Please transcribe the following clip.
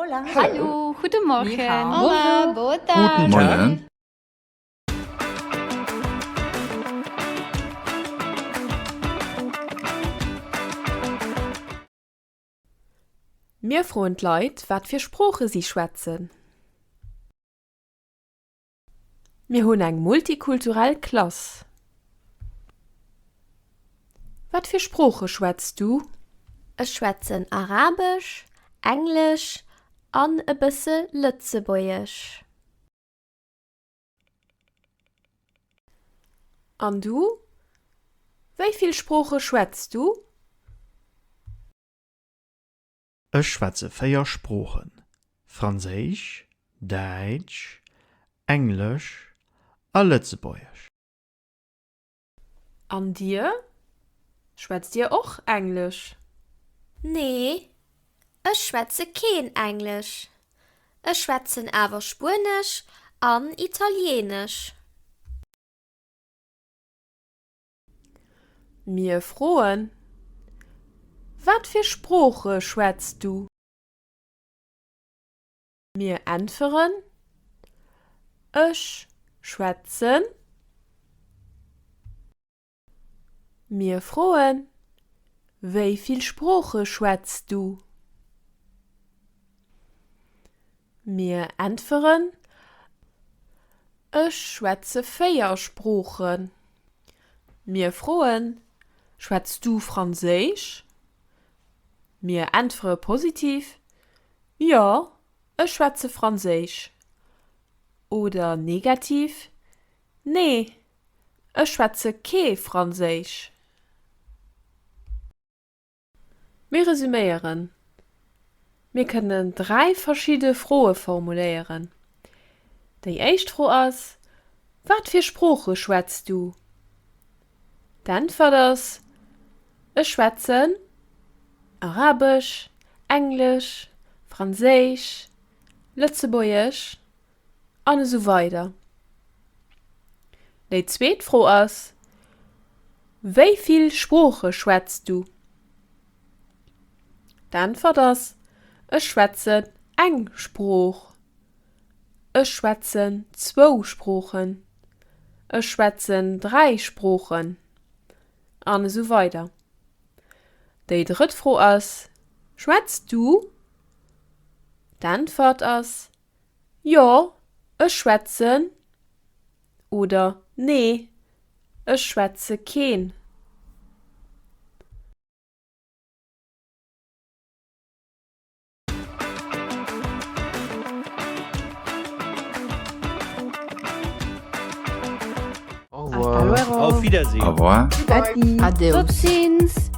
Hola. Hallo, goedemorgen. Hola, boa tarde. Guten Moien. Mir froen d'Leit, wat fir Sprooche si schwätzen. Mir hunn eng multikulturell Klass. Wat fir Sprooche schwätz du? Ech schwätzen Arabesch, Englesch an e bësse Lëtzebuergesch. An du? Wéi vill Sprooche schwätz du? Ech schwätze 4 Sproochen, Franséisch, Däitsch, Englesch a Lëtzebuergesch. An dir? Schwätzt dir och Englesch? Nee, ech schwätze keen Englesch. Ech schwätzen awer Spuenesch an Italieenesch. Mir froen, Wat fir Sprooche schwätz du? Mir äntweren, Ech schwätzen. Mir froen, Wéi vill Sprooche schwätz du? Mir äntweren, Ech schwätze 4 Sproochen. Mir froen, Schwätz du Franséisch? Mir äntwere positiv, Jo, ech schwätze Franséisch. Oder negativ, Nee, ech schwätze kee Franséisch. Mir resüméieren, Mir kënnen 3 verschidde Froe formuléieren. Déi éischt Fro ass, Wat fir Sprooche schwätz du? D'Äntwert ass, Ech schwätzen Arabesch, Englesch, Franséisch, Lëtzebuergesch an esou weider Déi zweet Fro ass, Wéi vill Sprooche schwätz du? D'Äntwert ass, Ech schwätzen eng Sprooch. Ech schwätzen zwou Sproochen. Ech schwätzen dräi Sproochen. An esou weider Déi drëtt Fro ass, Schwätz du? D'Äntwert ass, Jo, ech schwätzen oder Nee, ech schwätze keen. Au revoir. Auf Wiedersehen. Au revoir. Äddi. Tot ziens.